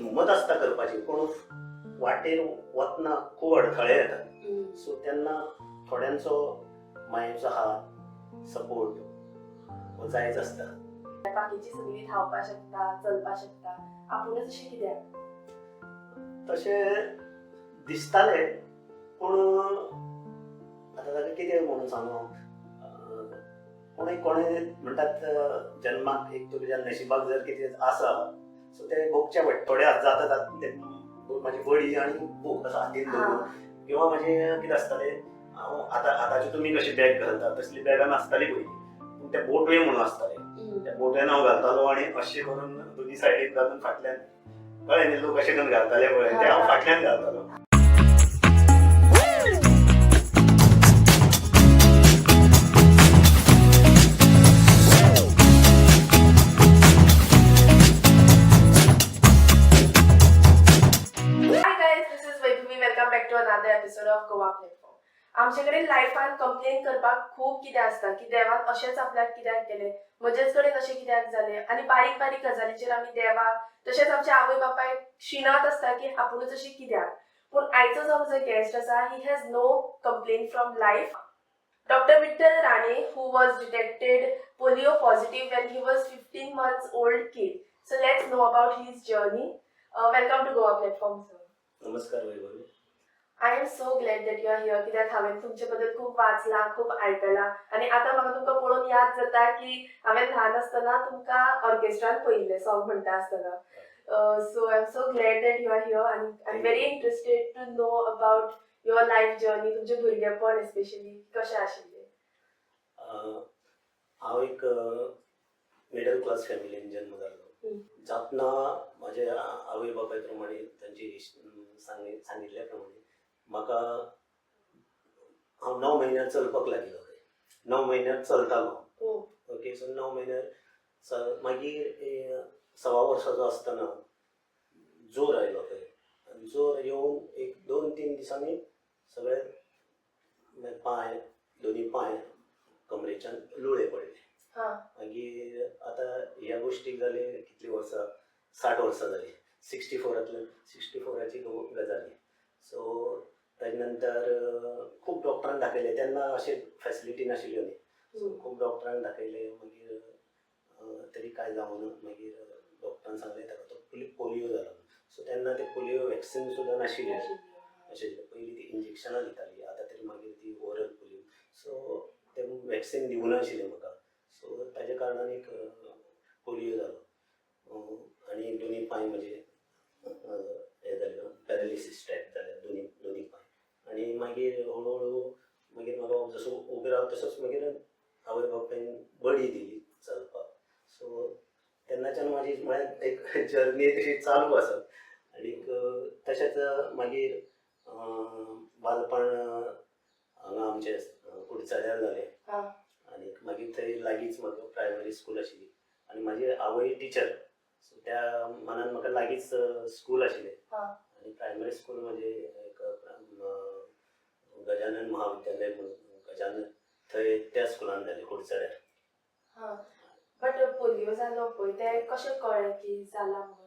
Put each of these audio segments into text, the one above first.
हिंमत आसता करपाची, पूण वाटेर वतना खूब अडथळे येतात. सो तेन्ना थोड्यांचो मायेचो हात, सपोर्ट हो जायच आसता. बाकीची सगळी धांवपाक शकता, चलपाक शकता, आपूणच अशें कित्याक? तशें दिसतालें, पूण आतां ताका कितें म्हणून सांगू? कोणूय कोणूय म्हणटात, जन्माक एक तुज्या नशिबाक जर कितें आसा, सो ते भोगचे पडटा. थोडे जाता ते म्हाजी बडी आनी बूक असो हातीन धरून, किंवा म्हाजें कितें आसतालें, हांव आतां आतांचे तुमी कशी बॅग घालता तसली बॅगां नासताली पयलीं, पूण ते बोटवे म्हणून आसताले. त्या बोटव्यान हांव घालतालो आनी अशें करून दोनी सायडीन घालून फाटल्यान, कळ्ळें न्ही, लोक अशें करून घालताले पळय, ते हांव फाटल्यान घालतालो. Hi guys, this is Vaibhavi. Welcome back to another episode of Goa Platform. आमचे कडेन लायफान कंप्लेन करपाक खूब कितें आसता की देवान अशेंच आपल्याक कित्याक केलें, म्हजेच कडेन अशें कित्याक जालें, आनी बारीक बारीक गजालीचेर आमी देवाक तशेंच आमच्या आवय बापायक शिणत आसता की आपुणूच अशें कित्याक. पूण आयचो जो आमचो गेस्ट आसा, he has no complain from life. Doctor Vitthal Rane, who was detected polio positive when he was 15 months old kid. So let's know about his journey. Welcome to Goa Platform, sir. नमस्कार Vaibhavi. I am so glad that you are here, कित्याक हांवें तुमचे बद्दल खूब वाचलां, खूब आयकलां आनी आतां म्हाका तुमकां पळोवन याद जाता की हांवें ल्हान आसतना तुमकां ऑर्केस्ट्रान पळयिल्लें सॉंग म्हणटा आसतना. So I am so glad that you are here आनी I am very interested to know about your life journey, तुमचें भुरगेपण एस्पेशली कशें आशिल्लें. हांव एक मिडल क्लास फॅमिलीन जन्म जाल्लो. जातना म्हाजे आवय बापाय प्रमाणे, तांची सांगिल्ल्या प्रमाणे म्हाका, हांव 9 म्हयन्यार चलपाक लागिल्लो खंय. 9 म्हयन्यार चलतालो. ओके, सो 9 म्हयन्यार मागीर 1.25 वर्साचो आसतना जोर आयलो खंय, आनी जोर येवन एक 2-3 दिसांनी सगळे पांय, दोनी पांय कमरेच्यान लुळे पडले. मागीर आतां ह्या गोश्टीक जाले कितलीं वर्सां, 60 वर्सां जालीं. 64तांतल्यान, 64ची गजाल ही. सो ताजे नंतर खूब डॉक्टरांक दाखयले. तेन्ना अशें फॅसिलिटी नाशिल्ल्यो न्ही. सो खूब डॉक्टरांक दाखयले, मागीर तरी कांय जावना. मागीर डॉक्टरान सांगलें ताका तो पोलियो जाला. सो तेन्ना ते पोलियो वॅक्सिन सुद्दां नाशिल्लें. अशें पयलीं ती इंजेक्शनां दिताली, आतां तरी मागीर ती ओरल पोलियो. सो ते वॅक्सिन दिवं नाशिल्लें म्हाका. सो ताज्या कारणान एक पोलियो जालो आनी दोनी पांय म्हजे हे जाले, पॅरालिसीस टायप जाले दोनी दोनी पांय. आनी मागीर हळू हळू मागीर म्हाका जसो उबो राव तसोच मागीर आवय बापायन बडी दिली चलपाक. सो तेन्नाच्यान म्हाजी म्हळ्यार एक जर्नी तशी चालू आसा. आनीक तशेंच मागीर बालपण हांगा आमचे कुडचड्यार जालें. आनी मागीर थंय लागींच म्हाका प्रायमरी स्कूल आशिल्ली आनी म्हाजी आवय टिचर, सो त्या मानान म्हाका लागींच स्कूल आशिल्लें. आनी प्रायमरी स्कूल म्हजें एक गजानन महाविद्यालय म्हणून, गजानन, थंय त्या स्कुलान जालें कुडचड्यार. हा, बट पोलियो जालो पळय, ते कशें कळ्ळें की जाला म्हणून?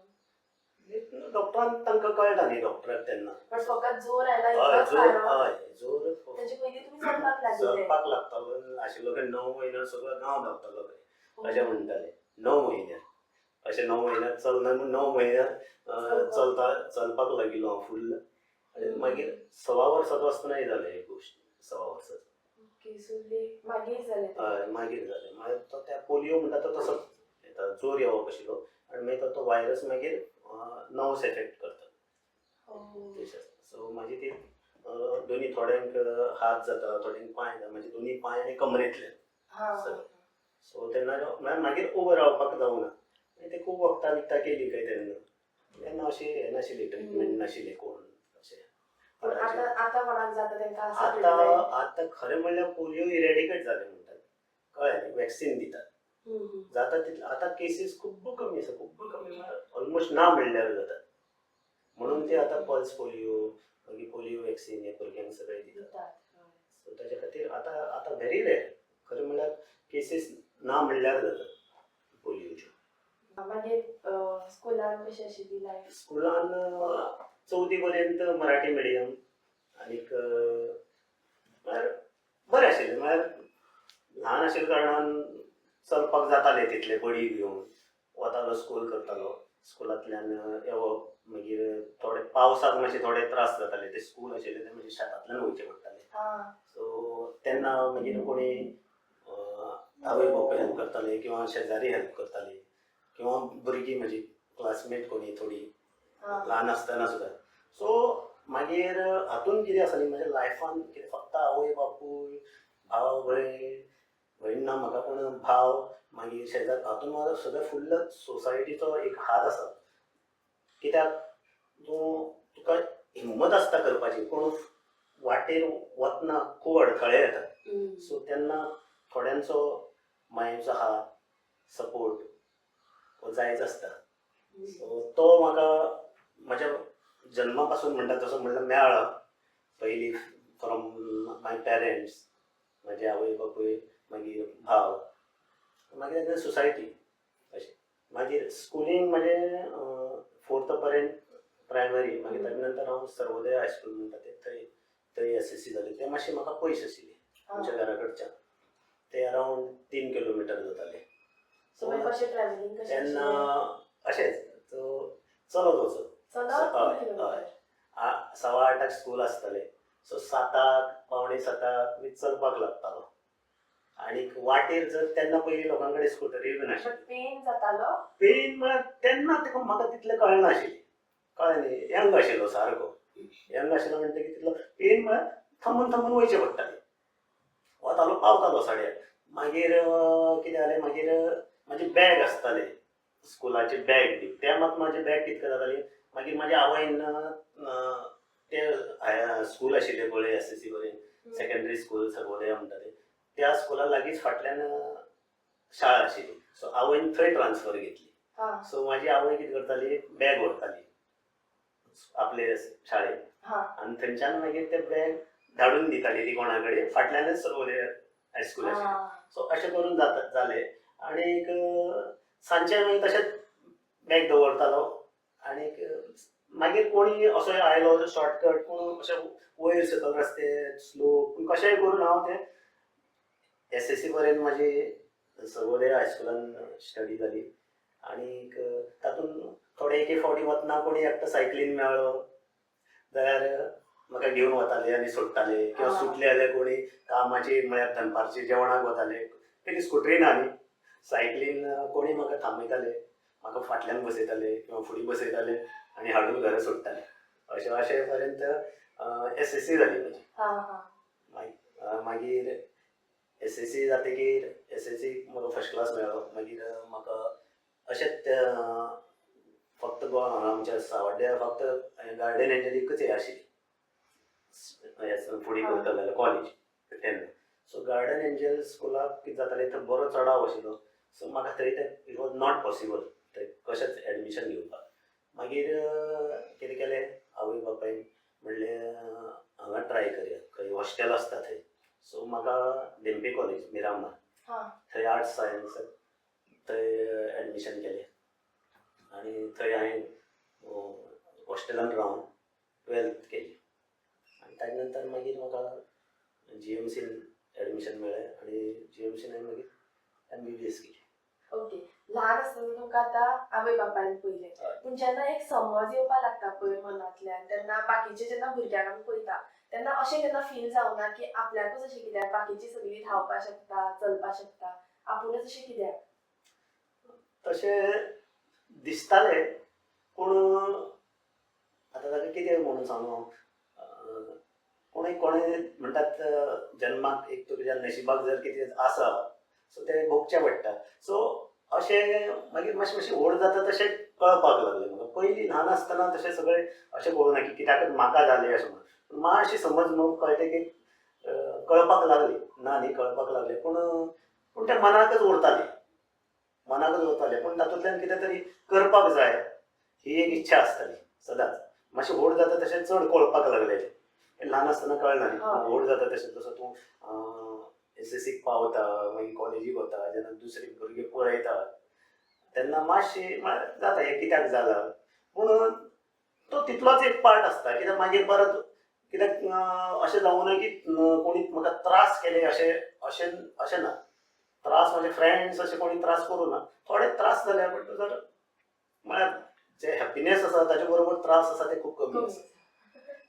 डॉक्टरान, तांकां कळटा न्ही डॉक्टराक तेन्ना. बट फकत जोर आयला हय. इतलोच जोर कारण? हय, जोर. ताजे पयलीं तुमी चलपाक लागिल्ले? चलपाक लागतालो आशिल्लो खंय. 9 म्हयन्यार सगळो गांव धांवतालो खंय, अशें म्हणटाले. 9 म्हयन्यार अशें, 9 म्हयन्यार चलना म्हूण, 9 म्हयन्यार चलता, चलपाक लागिल्लो हांव फुल्ल. आनी मागीर 1.25 वर्साचो आसतना हें जालें, एक गोश्ट 1.25 वर्साचो. ओके, सो लेट मागीर जालें तें. हय, मागीर जालें. मागीर तो त्या पोलियो म्हणटा तो तसोच येता, जोर येवप आशिल्लो आनी मागीर तो व्हायरस मागीर नर्व्स एफेक्ट करता. तशें आसता. सो म्हाजी ती दोनी, थोड्यांक हात जाता, थोड्यांक पांय जाता, म्हाजे दोनी पांय आनी कमरेंतल्यान सगळें. सो तेन्ना म्हळ्यार मागीर उबो रावपाक जावना. मागीर ते खूब वखदां बिखदां केली खंय तेन्ना. तेन्ना अशी हें नाशिल्ली, ट्रिटमेंट नाशिल्ली कोण अशें. पूण आतां आतां कोणाक जाता तांकां आसा आतां treatment? आतां खरें म्हणल्यार पोलियो इरेडिकेट जालें म्हणटात, कळ्ळें न्ही, वॅक्सिन दितात. जाता तितले आतां केसीस खूब्ब कमी आसा, खूब्ब कमी म्हळ्यार ऑलमोस्ट ना म्हणल्यार जातात. म्हणून ते आतां पल्स पोलियो, मागीर पोलियो वॅक्सिन हे भुरग्यांक सगळे दितात. दितात, हय. सो ताच्या खातीर आतां आतां व्हेरी रेर, खरें म्हणल्यार केसीस ना म्हणल्यार जातात पोलियोच्यो. मागीर स्कुलान स्कुलान कशी आशिल्ली लायफ? स्कुलान चवथी पर्यंत मराठी मिडियम आनीक म्हळ्यार बरें आशिल्लें. म्हळ्यार ल्हान आशिल्ल्या कारणान चलपाक जातालें तितलें, बडी घेवन वतालो, स्कूल करतालो, स्कुलांतल्यान येवप. मागीर थोडे पावसाक मातशे थोडे त्रास जाताले. ते स्कूल आशिल्लें तें मातशें शेतांतल्यान वयचें पडटालें. सो तेन्ना मागीर कोणी आवय बापूय हेल्प करताले किंवा शेजारी हेल्प करताले किंवा भुरगीं म्हजी क्लासमेट कोणी थोडी ल्हान आसतना सुद्दां. सो मागीर हातून कितें आसा न्ही, म्हज्या लायफान कितें फक्त आवय बापूय, भाव भयण, भयण ना म्हाका पूण भाव, मागीर शेजार, हातून म्हाका सगळें फुल्ल सोसायटीचो एक हात आसा. कित्याक तूं तुका हिम्मत आसता करपाची, पूण वाटेर वतना खूब अडखळे येतात. सो तेन्ना थोड्यांचो मायेचो हात, सपोर्ट हो जायच आसता. सो तो म्हाका म्हज्या जन्मा पासून म्हणटा तसो म्हणल्यार मेळ्ळा. पयली फ्रॉम my parents, म्हजे आवय बापूय, मागीर भाव, मागीर सोसायटी अशें. मागीर स्कुलींग म्हजें फोर्थ पर्यंत प्रायमरी. मागीर ताजे नंतर हांव सर्वोदय हायस्कूल म्हणटा ते थंय थंय एस एस सी जाली. तें मातशें म्हाका पयस आशिल्लें आमच्या घरा कडच्यान. ते अरावंड 3 किलोमिटर जाताले. सो मागीर कशें ट्रॅव्हलिंग कशें तेन्ना आशिल्लें? अशेंच सो चलत वचप. चलत? हय. 3 किलोमिटर? हय, 8:15 स्कूल आसतालें, सो 7, 6:45 मी चलपाक लागतालो. आनीक वाटेर जर तेन्ना पयलीं लोकां कडेन स्कुटरी बी नाशिल्ल्यो. बट पेन जातालो? पेन म्हळ्यार तेन्ना तेका म्हाका तितलें कळनाशिल्लें, कळ्ळें न्ही? यंग आशिल्लो, सारको यंग आशिल्लो म्हणटकीर तितलो पेन म्हळ्यार थांबून थांबून वयचें पडटालें. वतालो, पावतालो 8:30. मागीर कितें जालें, मागीर म्हाजें बॅग आसतालें, स्कुलाचें बॅग बी तें मात म्हाजें बॅग कितें जातालें, मागीर म्हाज्या आवयन तें स्कूल आशिल्लें पळय एस एस सी पर्यंत, सेकंडरी स्कूल सर्वोदया म्हणटा ते, त्या स्कुला लागींच फाटल्यान शाळा आशिल्ली. सो आवयन थंय ट्रान्सफर घेतली. सो म्हाजी आवय कितें करताली, बॅग व्हरताली आपले शाळेंत आनी थंयच्यान मागीर तें बॅग धाडून दिताली ती कोणा कडेन. फाटल्यानच सर्वोदय हायस्कूल आशिल्लें. सो अशें करून जाता जालें. आनीक सांजचें मागीर तशेंच बॅग दवरतालो आनीक मागीर कोणी असो आयलो शॉर्टकट, कोण अशें वयर सकयल रस्ते स्लो, पूण कशेंय करून हांव तें एस एस सी पर्यंत म्हाजी सर्वोदय हायस्कुलान स्टडी जाली. आनीक तातूंत थोडे एक एक फावटी वतना कोणी एकटो सायकलीन मेळ्ळो जाल्यार म्हाका घेवन वताले आनी सोडटाले किंवा सुटले जाल्यार कोणी कामाची म्हळ्यार दनपारची जेवणाक वताले, पयलीं स्कुटरी ना न्ही, सायकलीन कोणी म्हाका थांबयताले, म्हाका फाटल्यान बसयताले किंवा फुडें बसयताले आनी हाडून घरा सोडटाले. अशें अशें पर्यंत एस एस सी जाली म्हजी. हा हा मागीर एस एस सी जातकीर, एस एस सी म्हाका फर्स्ट क्लास मेळ्ळो. मागीर म्हाका अशेंच फक्त गोवा हांगा आमच्या सावड्ड्या फक्त गार्डियन एंजलीकच हें आशिल्ली फुडें करतलो जाल्यार कॉलेज तेन्ना. सो गार्डियन एंजल स्कुलाक कितें जातालें, थंय बरो चडाव आशिल्लो. सो म्हाका थंय तें it was not possible थंय कशेंच एडमिशन घेवपाक. मागीर कितें केलें आवय बापायन, म्हणलें हांगा ट्राय करया, खंय हॉस्टेल आसता थंय. सो म्हाका धेंपे कॉलेज मिरामार थंय आर्ट्स सायन्स थंय एडमिशन केलें आनी थंय हांवें हॉस्टेलान रावन टुवेल्थ केली. आनी ताजे नंतर मागीर म्हाका जीएमसीन एडमिशन मेळ्ळें आनी जीएमसीन हांवें मागीर एमबीबीएस केली. ओके, ल्हान आसतना तुमकां आतां आवय बापायन पयलें, पूण जेन्ना एक समज येवपा लागता पळय मनांतल्यान, तेन्ना बाकीचे जेन्ना भुरग्यांक आमी पळयता तेन्ना अशें केन्ना फील जावना की आपल्याकूच अशें कित्याक, बाकीची सगळीं धांवपा शकता, चलपा शकता, आपुणूच अशें कित्याक? तशें दिसतालें, पूण आतां ताका कितें म्हणून सांगू, कोणूय कोणें म्हणटात जन्माक एक तुज्या नशिबाक जर कितें आसा सो तें भोगचें पडटा. सो अशें मागीर मातशें मातशें व्हड जाता तशें कळपाक लागलें म्हाका. पयलीं ल्हान आसतना तशें सगळें अशें कळूंक ना की कित्याकच म्हाका जालें अशें म्हणून. पूण मातशी समज मग कळटें की कळपाक लागली ना न्ही, कळपाक लागलें, पूण पूण तें मनाकच उरतालें, मनाकच उरतालें. पूण तातूंतल्यान कितें तरी करपाक जाय ही एक इच्छा आसताली सदांच. मातशें व्हड जाता तशें चड कळपाक लागलें. ल्हान आसतना कळना न्ही. व्हड जाता तशें जसो तूं एस एस सीक पावता, मागीर कॉलेजीक वता, जेन्ना दुसरे भुरगे पळयता तेन्ना मातशी म्हळ्यार जाता हें कित्याक जालां, पूण तो तितलोच एक पार्ट आसता. कित्याक मागीर परत कित्याक अशें जावूं ना की कोणी म्हाका त्रास केले अशें अशें अशें ना. त्रास म्हजे फ्रेंड्स अशें कोणी त्रास करूं ना, थोडे त्रास जाले, बट जर म्हळ्यार जे हॅपिनेस आसा ताजे बरोबर त्रास आसा ते खूब कमी आसा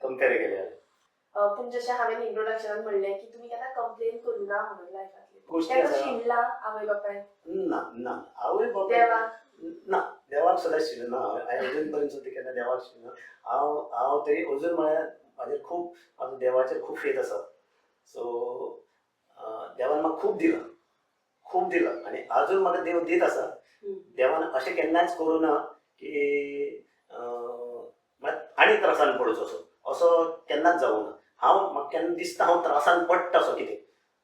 कंपेर केले जाल्यार. पूण जशें हांवें इंट्रोडक्शनान म्हणलें की तुमी केन्ना कंप्लेन करूं ना म्हणून लायफांतली, गोश्टी केन्ना आसा. शिणला आवय बापायक? ना ना, आवय बापाय देवाक? ना, देवाक सुद्दां शिणना हांव. हांवें अजून पर्यंत सुद्दां केन्ना देवाक शिणना. हांव हांव तरी अजून म्हळ्यार म्हाजेर खूब म्हाजो देवाचेर खूब फेथ आसा. सो देवान म्हाका खूब दिलां, खूब दिलां आनी आजून म्हाका देव दीत आसा. देवान अशें केन्नाच करूं ना की म्हळ्यार आनी त्रासान पडचो असो असो केन्नाच जावूं ना. हांव म्हाका केन्ना दिसता हांव त्रासान पडटा असो कितें,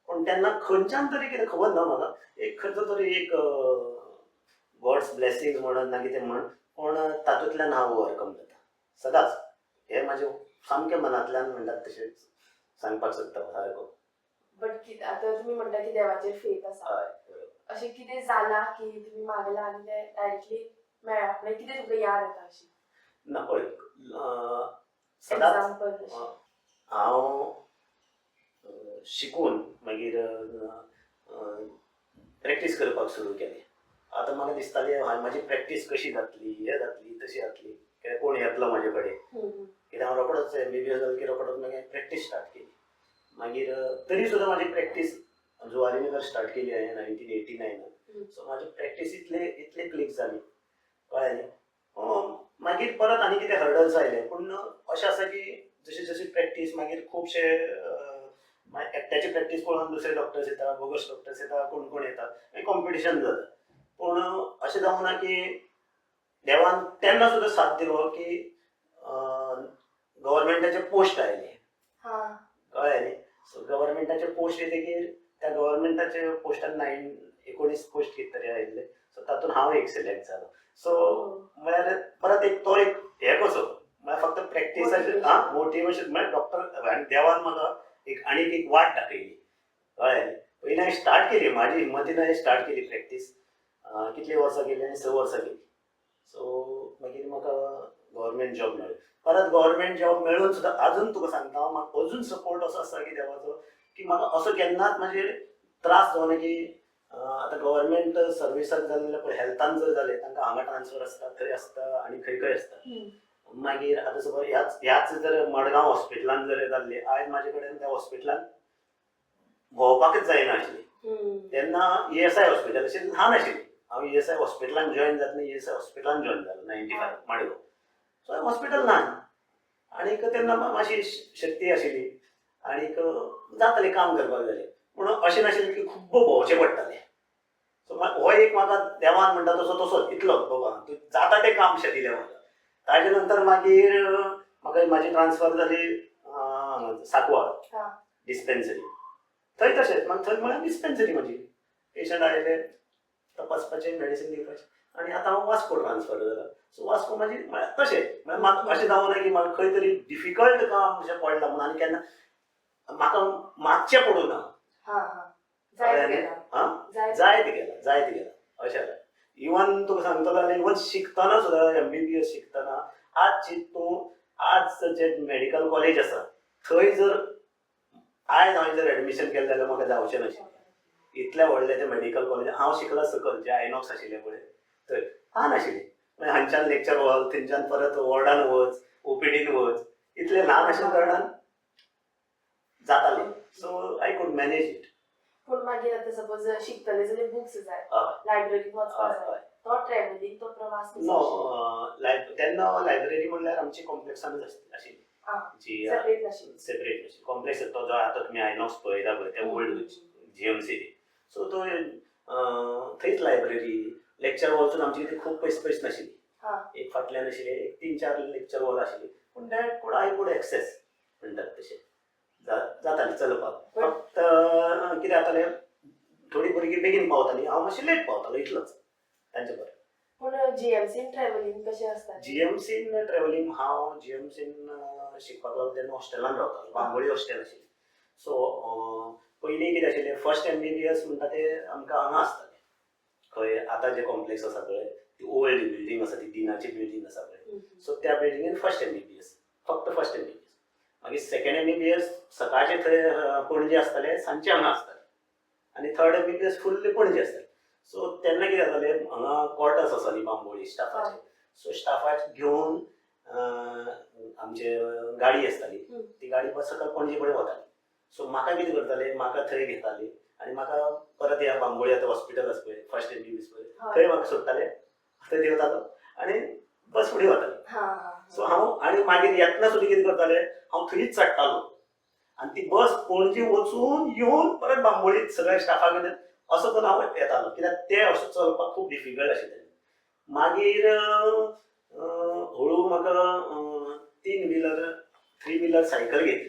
पूण तेन्ना खंयच्यान तरी कितें खबर ना म्हाका, एक खंयचो तरी एक गॉड्स ब्लेसिंग्स म्हणत ना कितें म्हण, पूण तातूंतल्यान हांव ओवरकम जाता सदांच. हें म्हाजें सामकें मनांतल्यान म्हणटात तशें सांगपाक सोदता सारको. बट आतां तुमी म्हणटा की देवाचेर फेथ आसा, हय बरोबर. अशें कितें जालां की तुमी मागलां आनी तें डायरेक्टली मेळ्ळां, म्हणजे कितें तुमकां याद येता अशी? ना पळय, सदांच एग्जाम्पल अशें. हांव शिकून मागीर प्रॅक्टीस करपाक सुरू केलें. आतां म्हाका दिसतालें हांवें म्हाजी प्रॅक्टीस कशी जातली, हें जातली, तशी जातली, कित्याक कोण येतलो म्हाजे कडेन, कित्याक हांव रोखडोच एमबीबीएस जालें की रोखडोच मागीर प्रॅक्टीस स्टार्ट केली. मागीर तरी सुद्दां म्हाजी प्रॅक्टीस जुवारी नगर स्टार्ट केली हांवें 1989. सो म्हाजी प्रॅक्टीस इतले इतले क्लीक जाली, कळ्ळें न्ही. मागीर परत आनी कितें हर्डल्स आयले, पूण अशें आसा की जशी जशी प्रॅक्टीस मागीर खुबशे मागीर एकट्याची प्रॅक्टीस पळोवन दुसरे डॉक्टर्स येता, बोगस डॉक्टर्स येता, कोण कोण येता, मागीर कॉम्पिटिशन जाता. पूण अशें जावूं ना की देवान तेन्ना सुद्दां साथ दिलो की गव्हर्मेंटाचे पोस्ट आयले, कळ्ळें न्ही. सो गव्हर्मेंटाचे पोस्ट येतकीर त्या गव्हर्मेंटाचे पोस्टान 19 पोस्ट कितें तरी आयिल्ले, सो तातूंत हांव एक सिलेक्ट जालो. सो म्हळ्यार परत एक तो एक हें कसो म्हळ्यार फक्त प्रॅक्टिसाचेर हा मोटिवेशन म्हळ्यार डॉक्टर आनी देवान म्हाका एक आनीक एक वाट दाखयली, कळ्ळें न्ही. पयलीं हांवें स्टार्ट केली म्हाजी हिम्मतीन, हांवें स्टार्ट केली प्रॅक्टीस. कितलीं वर्सां केली आनी 6 वर्सां केली. सो मागीर म्हाका गव्हर्मेंट जॉब मेळ्ळो. परत गव्हर्मेंट जॉब मेळून सुद्दां आजून तुका सांगता हांव, म्हाका अजून सपोर्ट असो आसा की देवाचो की म्हाका असो केन्नाच म्हाजेर त्रास जावना की आतां गव्हर्मेंट सर्विसाक जालें पळय, हेल्थान जर जालें तांकां हांगा ट्रान्सफर आसता, थंय आसता आनी खंय खंय आसता. मागीर आतां सपोज ह्याच ह्याच जर मडगांव हॉस्पिटलान जर जाल्लें, आयज म्हाजे कडेन त्या हॉस्पिटलान भोंवपाकच जायना आशिल्लें. तेन्ना ईएसआय हॉस्पिटल अशें ल्हान आशिल्लें. हांव ईएसआय हॉस्पिटलान जॉयन जातना ईएसआय हॉस्पिटलान जॉयन जालो 95 मडगांव. सो हॉस्पिटल ल्हान आनीक तेन्ना मातशी शक्ती आशिल्ली आनीक जातालें काम करपाक जालें, पूण अशें नाशिल्लें की खूब्ब भोंवचें पडटालें. सो हो एक म्हाका देवान म्हणटा तसो तसोच इतलो बाबा तूं जाता तें काम अशें दिलें म्हाका. ताजे नंतर मागीर म्हाका म्हाजी ट्रान्सफर जाली सांकवाळ डिस्पेन्सरी. थंय तशेंच मागीर थंय म्हळ्यार डिस्पेन्सरी म्हजी, पेशंट आयले तपासपाचें, मेडिसीन दिवपाचें. आनी आतां हांव वास्को ट्रान्सफर जाला. सो वास्को म्हाजी म्हळ्यार तशें म्हळ्यार म्हाका अशें जावं ना की म्हाका खंय तरी डिफिकल्ट काम अशें पडलां म्हणून आनी केन्ना म्हाका मागचें पडूं ना. जायत गेला, जायत गेला अशें जालें. इवन तुका सांगतलो जाल्यार इवन शिकतना सुद्दां एमबीबीएस शिकतना आज तूं आज जे मेडिकल कॉलेज आसा थंय जर आयज हांवें जर एडमिशन केलें जाल्यार म्हाका जावचें नाशिल्लें. इतलें व्हडलें तें मेडिकल कॉलेज हांव शिकलां सकयल जें आयनॉक्स आशिल्लें पळय थंय ल्हान आशिल्लें. मागीर हांगच्यान लेक्चर हॉल, थंयच्यान परत वॉर्डान वच, ओपीडीन वच, इतलें ल्हान आशिल्ल्या कारणान जातालें. So I could manage it. पूण मागीर आतां सपोज शिकतले जाल्यार बुक्स जाय, लायब्ररीन वचपाक जाय, तो ट्रॅव्हलिंग तो प्रवास नो, तेन्ना लायब्ररी म्हणल्यार आमची कॉम्प्लेक्सानूच आशिल्ली, जी सेपरेट नाशिल्ली, सेपरेट नाशिल्ली कॉम्प्लेक्स. तो जो आतां तुमी आयनॉक्स पळयता पळय ते ओल्ड जीएमसी, सो तो थंयच लायब्ररी, लेक्चर हॉल सुद्दां आमची कितें खूब पयस पयस नाशिल्ली, एक फाटल्यान आशिल्ली, एक 3-4 लेक्चर हॉल आशिल्ली, पूण that could I could access म्हणटात तशें जातालें चलपाक. फक्त कितें जातालें, थोडीं भुरगीं बेगीन पावतालीं, हांव मातशें लेट पावतालो इतलोच तांचे बरें. पूण जीएमसीन ट्रॅव्हलिंग कशें आसता? जीएमसीन ट्रॅव्हलिंग, हांव जीएमसीन शिकपाक लागलो तेन्ना हॉस्टेलान रावतालो, बांबोळी हॉस्टेल आशिल्लें. सो पयलीं कितें आशिल्लें, फर्स्ट एमबीबीएस म्हणटा तें आमकां हांगा आसतालें, खंय आतां जे कॉम्प्लेक्स आसा पळय, ती ओल्ड बिल्डींग आसा, ती डिनाची बिल्डींग आसा पळय, सो त्या बिल्डिंगेन फर्स्ट एमबीबीएस, फक्त फर्स्ट एमबीबीएस. मागीर सेकंड एमबीबीएस सकाळचे थंय पणजे आसताले, सांजचे हांगा आसताले आनी थर्ड एमबीबीएस फुल्ल पणजे आसताले. सो तेन्ना कितें जातालें, हांगा क्वॉर्टर्स आसा न्ही बांबोळी स्टाफाचे, सो स्टाफाक घेवन आमचे गाडी आसताली, ती गाडी बस सकाळ पणजे कडेन वताली. सो म्हाका कितें करताले, म्हाका थंय घेताली आनी म्हाका परत ह्या बांबोळी आतां हॉस्पिटल आसा पळय, फर्स्ट एमबीबीएस पळय, थंय म्हाका सोडटाले, थंय देंवतालो आनी बस फुडें वताली. हा हा सो हांव आनी मागीर येतना सुद्दां कितें करताले, हांव थंयच चडटालो आनी ती बस पणजे वचून येवन परत बांबोळी सगळ्या स्टाफाक घेवन असो करून हांव येतालो, कित्याक ते अशें चलपाक खूब डिफिकल्ट आशिल्लें. मागीर हळू म्हाका तीन व्हिलर थ्री व्हिलर सायकल घेतली.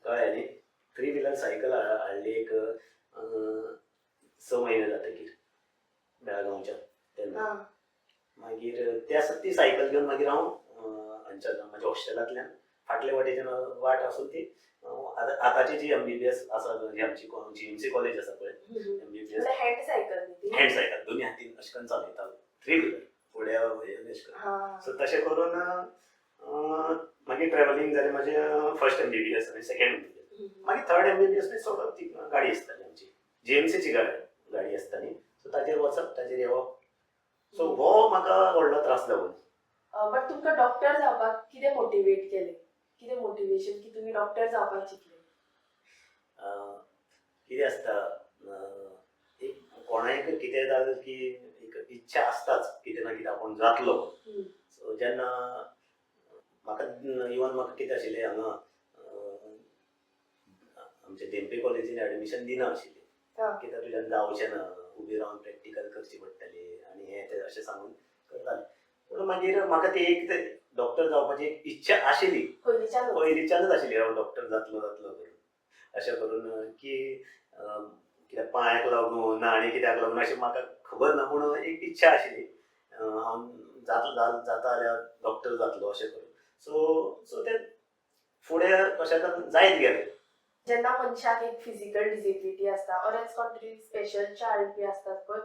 कळ्ळें न्ही, थ्री व्हिलर सायकल हाडली एक 6 म्हयने जातकीर बेळगांवच्यान तेन्ना. मागीर त्या ती सायकल घेवन मागीर हांव हांगच्यान म्हाज्या हॉस्टेलांतल्यान फाटले वाटेच्यान वाट आसून ती आतांची जी एमबीबीएस आसा, जी आमची जीएमसी कॉलेज आसा पळय, एमबीबीएस. हँड सायकल न्ही ती? हँड सायकल, दोन्ही हातीन अशें करून चलयतालो, थ्री व्हिलर फुडें अशें करून. सो तशें करून मागीर ट्रॅव्हलिंग जालें म्हाजें, फर्स्ट एमबीबीएस आनी सेकंड एमबीबीएस. मागीर थर्ड एमबीबीएस बी सोडप, ती गाडी आसताली आमची, जीएमसीची गाडी गाडी आसताली, सो ताजेर वचप ताजेर येवप. सो हो म्हाका व्हडलो त्रास जावन. बट तुमकां डॉक्टर जावपाक कितें मोटिवेट केलें, कितें मोटिवेशन की तुमी डॉक्टर जावपाक चिंतलें? कितें आसता, एक कोणायक कितें जालें की एक इच्छा आसताच कितें ना कितें आपूण जातलो. सो जेन्ना म्हाका इवन म्हाका कितें आशिल्लें, हांगा आमच्या धेंपे कॉलेजीन एडमिशन दिना आशिल्लें, कित्याक तुज्यान जावचें ना, उबी रावन प्रॅक्टिकल करची पडटली आनी हें तें अशें सांगून करतालें. पूण मागीर म्हाका ती एक डॉक्टर जावपाची एक इच्छा आशिल्ली. पयलींच्यानूच? पयलींच्यानूच आशिल्ली, हांव डॉक्टर जातलो जातलो करून, अशें करून की कित्याक पांयाक लागून ना आनी कित्याक लागून अशें म्हाका खबर ना, पूण एक इच्छा आशिल्ली हांव जातलो जाता जाल्यार डॉक्टर जातलो अशें करून. सो सो तें फुडें कशें जायत गेलें. जेन्ना मनशाक एक फिजिकल डिसेबिलिटी आसता or as contrary special child बी आसतात पळय,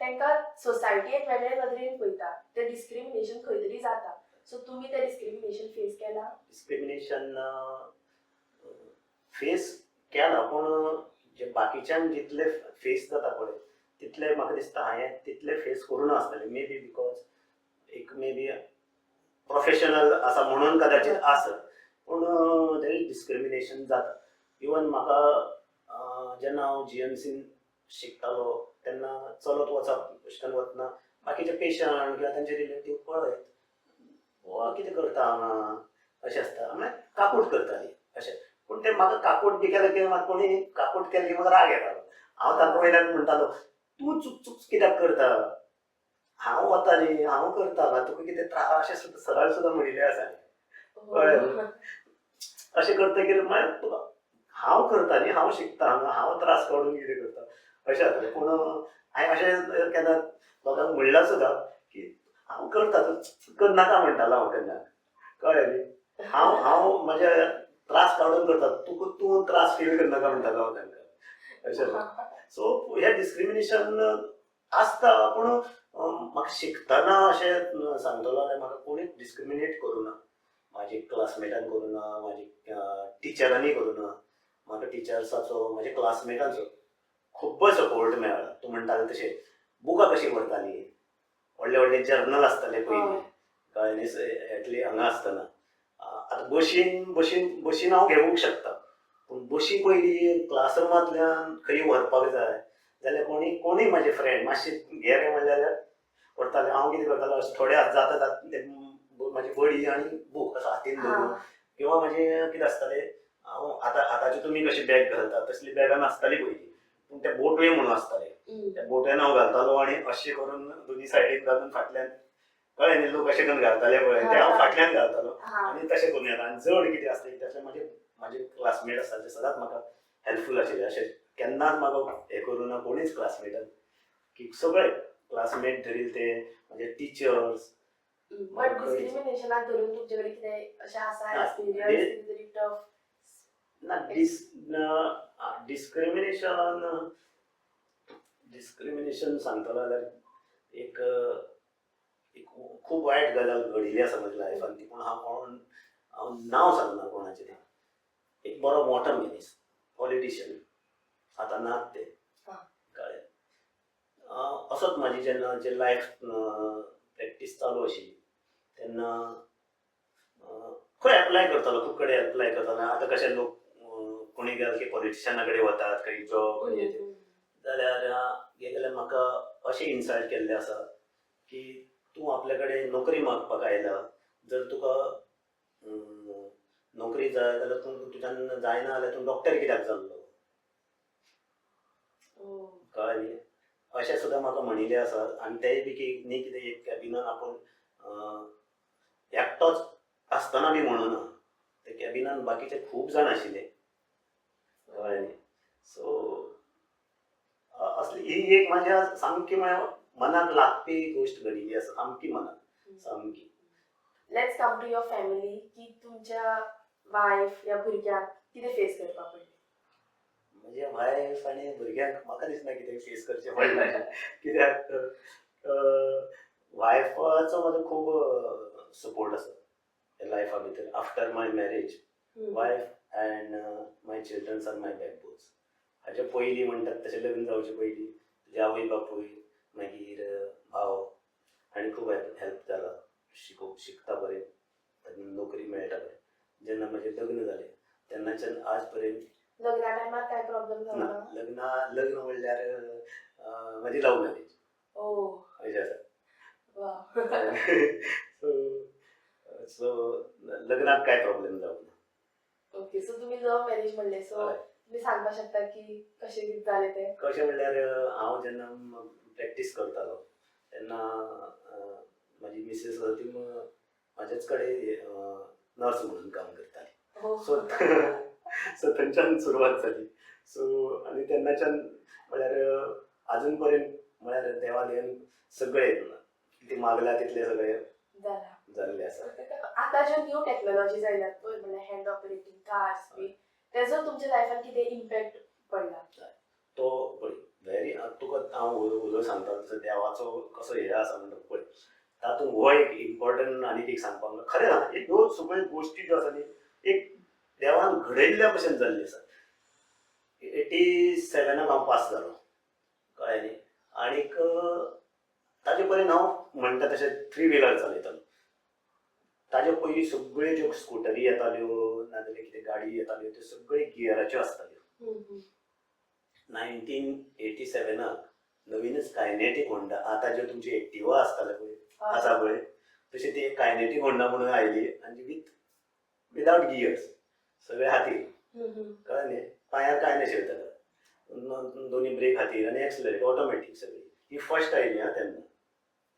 तांकां सोसायटी एक वेगळे नदरेन पळयता, तें डिस्क्रिमिनेशन खंय तरी जाता. सो तुमी तें डिस्क्रिमिनेशन फेस केलां? डिस्क्रिमिनेशन फेस केला, पूण जे बाकीच्यांक जितले फेस जाता पळय तितले म्हाका दिसता हांवें तितले फेस करूं नासतले. मे बी because एक मे बी प्रोफेशनल आसा म्हणून कदाचित आसत, पूण there is discrimination जाता. इवन म्हाका जेन्ना हांव जीएमसीन शिकतालो तेन्ना चलत वचप, अशें करून वतना बाकीचे पेशंट किंवा तांचे रिलेटीव पळयत, हो कितें करता हांगा अशें आसता, म्हळ्यार काकूट करताली अशें. पूण ते म्हाका काकूट बी केलें की म्हाका कोणी काकूट केली की म्हाका राग येतालो. हांव ताका वयल्यान म्हणटालो, तूं चूक चूक कित्याक करता, हांव वता न्ही, हांव करता, तुका कितें त्रास, अशें सुद्दां सरळ सुद्दां म्हणिल्लें आसा. कळ्ळें? अशें करतकीर मागीर तुका हांव करता न्ही, हांव शिकता हांगा, हांव त्रास काडून कितें करता अशें जातलें. पूण हांवें अशें केन्ना लोकांक म्हणलां सुद्दां की हांव करता, तूं करनाका म्हणटालो हांव केन्ना. कळ्ळें न्ही, हांव हांव म्हजे त्रास काडून करता, तुका तूं त्रास फील करनाका म्हणटालो हांव तांकां अशें. सो हें डिस्क्रिमिनेशन आसता, पूण म्हाका शिकतना अशें सांगतलो जाल्यार म्हाका कोणीच डिस्क्रिमिनेट करूं ना, म्हाजे क्लासमेटान करूं ना, म्हाजे टिचरांनी करूं ना. म्हाका टिचर्साचो, म्हाज्या क्लासमेटांचो खूब्ब सपोर्ट मेळ्ळा. तूं म्हणटालें तशें बुकां कशीं व्हरतालीं, व्हडले व्हडले जर्नल आसताले पयलीं, कळ्ळें न्ही, एटली हांगा आसतना. आतां बशीन बशीन बशीन हांव घेवंक शकता, पूण बशी पयलीं क्लासरुमांतल्यान खंय व्हरपाक जाय जाल्यार कोणी कोणूय म्हाजे फ्रेंड मातशे घे रे म्हणलें जाल्यार व्हरताले. हांव कितें करतालो, अशें थोडे जाता जाता ते म्हाजी बडी आनी बूक असो हातीन धरून, किंवा म्हाजें कितें आसतालें, हांव आतां आतांचे तुमी कशी बॅग घालता तसली बॅगां नासताली पयलीं, पूण ते बोटवे म्हणून आसताले, त्या बोटव्यान हांव घालतालो आनी अशें करून दोनी सायडीन घालून फाटल्यान, कळ्ळें न्ही, लोक अशें करून घालताले पळय, ते हांव फाटल्यान घालतालो आनी तशें करून येता. आनी जड कितें आसलें कितें आसलें, म्हाजे म्हाजे क्लासमेट आसताले ते सदांच म्हाका हेल्पफूल आशिल्ले. अशें केन्नाच म्हाका हें करूं ना कोणीच क्लासमेटान, की सगळे क्लासमेट धरील ते म्हाजे टिचर्स. बट डिस्क्रिमिनेशनाक धरून तुमचे कडेन कितें अशें आसा एक्सपिरियन्स कितें तरी टफ? ना, डिस्क्रिमिनेशन डिस्क्रिमिनेशन सांगतलो जाल्यार एक एक खूब वायट गजाल घडिल्ली आसा म्हज्या लायफान ती, पूण हांव कोण, हांव नांव सांगना कोणाचें तें. एक बरो मोठो मनीस, पॉलिटिशियन, आतां नात ते. कळ्ळें? असोच म्हाजी जेन्ना जे लायफ प्रॅक्टीस चालू आशिल्ली तेन्ना खंय एप्लाय करतालो, खूब कडेन एप्लाय करतालो. आतां कशें लोक कोणी गेल की पॉलिटिशियना कडेन वतात खंय जॉब आनी हें तें. जाल्यार गेले जाल्यार म्हाका अशें इन्सल्ट केल्लें आसा की तूं आपल्या कडेन नोकरी मागपाक आयला, जर तुका नोकरी जाय जाल्यार तूं तुज्यान जायना जाल्यार तूं डॉक्टर कित्याक जाल्लो? कळ्ळें न्ही? अशें सुद्दां म्हाका म्हणिल्लें आसा. आनी तेय बी की न्ही कितें एक कॅबिनान आपूण एकटोच आसतना बी म्हणूना, ते कॅबिनान बाकीचे खूब जाण आशिल्ले. कळ्ळें न्ही? सो असली ही एक म्हाज्या सामकी म्हळ्यार मनाक लागपी गोश्ट घडिल्ली आसा, सामकी मनाक सामकी. Let's come to your family, की तुमच्या वायफ या भुरग्यांक कितें फेस करपाक पडलें? म्हज्या वायफ आनी भुरग्यांक म्हाका दिसना कितें फेस करचें पडलें, कित्याक वायफाचो म्हजो खूब सपोर्ट आसा लायफा भितर. After my marriage, wife and my childrens are my backbones. हाचे पयलीं म्हणटात तशें लग्न जावचे पयलीं तुजे आवय बापूय, मागीर भाव हांणी खूब हेल्प जाला शिकता पर्यंत, नोकरी मेळटा पर्यंत. जेन्ना म्हजें लग्न जालें तेन्नाच्यान आज पर्यंत. लग्ना टायमार काय प्रॉब्लेम ना. जालो ना? लग्न म्हणल्यार म्हजी लव मॅरेज अशें आसा. सो सो लग्नाक काय प्रॉब्लेम जावंक ना. ओके, सो तुम्ही लव्ह मॅरेज म्हणले, सो तुम्ही सांगपाक शकता की कशें कितें जालें तें? कशें म्हणल्यार हांव जेन्ना प्रॅक्टीस करतालो तेन्ना म्हाजी मिसेस आसा ती म्हाजेच कडेन नर्स म्हणून काम करताली. सो सो थंयच्यान सुरवात जाली. सो आनी तेन्नाच्यान म्हळ्यार आजून पर्यंत म्हळ्यार देवा दयेन सगळें कितें मागलां तितलें सगळें जाल्लें आसा. आतां ज्यो न्यू टॅक्नोलॉजीज आयल्यात पळय, म्हणल्यार हँड ऑपरेटींग कार्स बी, तेजो तुमच्या लायफान कितें इम्पॅक्ट पडला? तो पळय व्हेरी, तुका हांव उलो सांगता तसो देवाचो कसो हें आसा म्हणटा पळय, तातूंत हो एक इम्पॉर्टंट आनीक एक सांगपाक म्हणल्यार खरें ना, ह्यो सगळ्यो गोश्टी ज्यो आसा न्ही एक देवान घडयल्ल्या भशेन जाल्ली आसा. 87 हांव पास जालो, कळ्ळें न्ही? आनीक ताजे पर्यंत हांव म्हणटा तशें थ्री व्हिलर चलयतालो. ताजे पयलीं सगळ्यो ज्यो स्कुटरी येताल्यो नाजाल्यार कितें गाडी येताल्यो त्यो सगळ्यो गियराच्यो आसताल्यो. 1987 नवीनच कायनेटीक होंडा, आतां ज्यो तुमची एक्टिवा आसताले पळय, आसा पळय, तशी ती कायनेटीक होंडा म्हणून आयली आनी विदावट गियर्स, सगळे हातीर. कळ्ळें न्ही? पांयार कांय नाशिल्लें ताका, दोनी ब्रेक हातीर आनी एक्सलरेट ऑटोमॅटीक सगळी. ही फर्स्ट आयली आं तेन्ना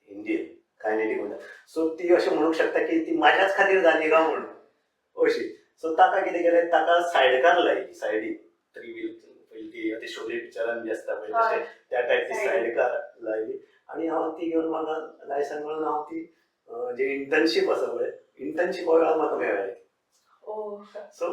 इंडियन कायनेटीक होंडा. सो ती अशें म्हणूंक शकता की ती म्हाज्याच खातीर जाली काय म्हणून अशी. सो ताका कितें केलें, ताका सायडकार लायली, सायडीन थ्री व्हील पयली ती ते शोले पिक्चरान बी आसता पळय तशें त्या टायप ती सायडकार लायली आनी हांव ती घेवन म्हाका लायसन मेळून हांव ती जे इंटर्नशीप आसा पळय, इंटर्नशिपा वेळार म्हाका मेळ्ळी. सो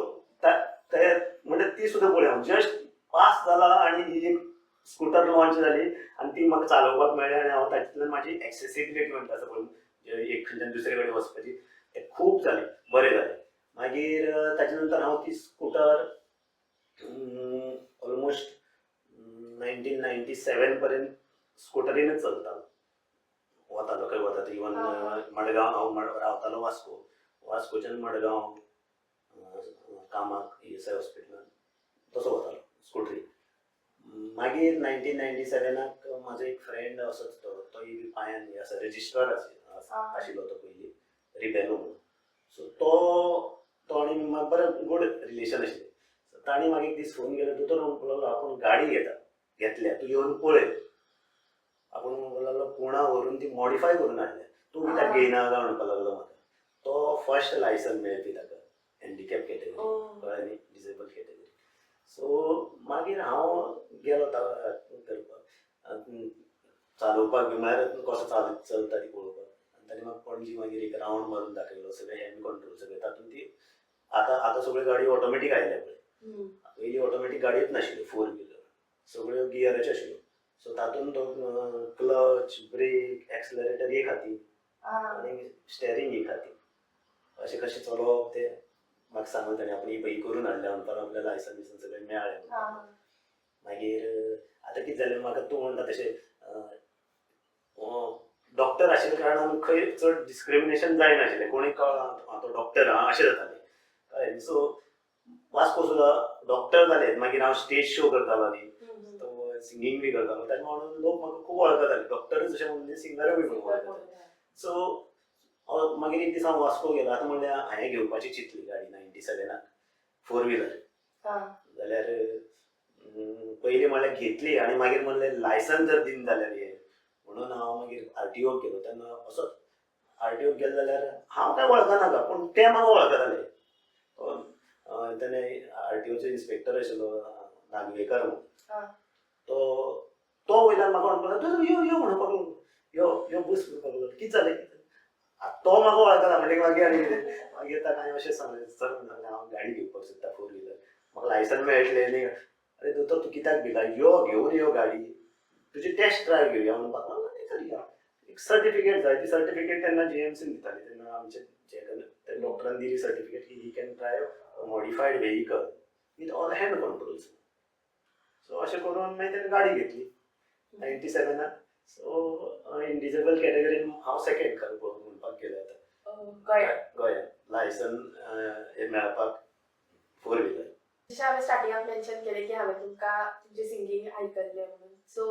ते म्हणजे ती सुद्दां पळय, हांव जस्ट पास जाला आनी ही एक स्कुटर लॉन्च जाली आनी ती म्हाका चालोवपाक मेळ्ळी आनी हांव तातूंतल्यान म्हाजी एक्सेसिबिलिटी म्हणटा आसा पळय, एक खंयच्यान दुसरे कडेन वचपाची, तें खूब जालें, बरें जालें. मागीर ताजे नंतर हांव ती स्कुटर ऑलमोस्ट 1997 पर्यंत स्कुटरीनच चलतालो, वतालो खंय वता. इवन मडगांव, हांव रावतालो वास्को, वास्कोच्यान मडगांव कामाक ESI हॉस्पिटलान तसो वतालो स्कुटरी. मागीर 1997 म्हाजो एक फ्रेंड असोच, तोय बी पांयान हे आसा, रजिस्ट्रार आशिल्लो तो पयलीं, रिबेलो म्हणून. सो तो आनी बरें गूड रिलेशन आशिल्लें. सो तांणी म्हाका एक दीस फोन केलो, दोतोर म्हणपाक लागलो आपूण गाडी घेतल्या, तूं येवन पळय. आपूण म्हणपाक लागलो पुणा व्हरून ती मॉडिफाय करून हाडल्या, तूं कित्याक घेयना काय म्हणपाक लागलो म्हाका. तो फर्स्ट लायसन मेळपी ताका हँडिकॅप कॅटेगरी, कळ्ळें न्ही, डिसेबल कॅटेगरी. सो मागीर हांव गेलो करपाक, चालोवपाक बी, म्हळ्यार कसो चलता ती पळोवपाक. आनी ताणें म्हाका पणजी मागीर एक रावंड मारून दाखयलो, सगळें हँड कंट्रोल सगळें तातूंत. ती आतां आतां सगळ्यो गाडयो ऑटोमॅटीक आयल्या पळय, पयलीं ऑटोमॅटीक गाडयोच नाशिल्ल्यो, फोर व्हिलर सगळ्यो गियराच्यो आशिल्ल्यो. सो तातूंत तो क्लच, ब्रेक, एक्सलरेटर एक हातीन आनी स्टेरींग एक हातीन अशें कशें चलोवप तें म्हाका सांगून ताणें आपण ही पळय करून हाडलें म्हणपाक आपल्या लायसन बिसन सगळें मेळ्ळें. मागीर आतां कितें जालें म्हाका तूं म्हणटा तशें डॉक्टर आशिल्ल्या कारणान खंय चड डिस्क्रिमिनेशन जायनाशिल्लें, कोणूय कळ्ळा तो डॉक्टर आहा अशें जातालें, कळ्ळें. सो वास्को सुद्दां डॉक्टर जाले, मागीर हांव स्टेज शो करतालो न्ही, तो सिंगींग बी करतालो, ताजे म्हणून लोक म्हाका खूब वळखताले, डॉक्टरच अशें म्हणून सिंगरूय बी म्हणून वळखताले. सो मागीर एक दीस हांव वास्को गेलो, आतां म्हणल्यार हांवें घेवपाची चिंतली गाडी 97 फोर व्हिलर, जाल्यार पयलीं म्हणल्यार घेतली आनी मागीर म्हणलें लायसन जर दिना जाल्यार हे म्हणून हांव मागीर आरटीओक गेलो. तेन्ना असोच आरटीओक गेलो जाल्यार हांव कांय वळखना पूण ते म्हाका वळखताले. तेन्ना आरटीओचो इन्स्पेक्टर आशिल्लो नागवेकर म्हणून, तो वयल्यान म्हाका म्हणपाक लागलो, यो यो म्हणपाक लागलो, यो यो बस म्हणपाक लागलो, कितें जालें. तो म्हाका वळखता म्हणटकीर मागीर आनी कितें, मागीर ताका हांवें अशें सांगलें, सर म्हणलें हांव गाडी घेवपाक सोदता फोर व्हिलर, म्हाका लायसन मेळटलें न्ही. अरे दोतोर तूं कित्याक भिला, यो घेवन यो गाडी, तुजी टेस्ट ड्रायव्ह घेवया म्हणपाक लागलो. न्ही तर या, एक सर्टिफिकेट जाय, ती सर्टिफिकेट तेन्ना जीएमसीन दिताली, तेन्ना आमचे जे डॉक्टरान दिली सर्टिफिकेट की he can drive a modified vehicle with all hand controls. So अशें करून मागीर तेणें गाडी घेतली 97. सो इन डिजेबल कॅटेगरीन हांव सेकेंड खरें पळोवंक म्हणपाक गेलो आतां गोंयांत लायसन हें मेळपाक फोर व्हिलर. जशें हांवें स्टार्टिंगाक मेन्शन केलें की हांवें तुमकां तुमचें सिंगींग आयकल्लें म्हणून, सो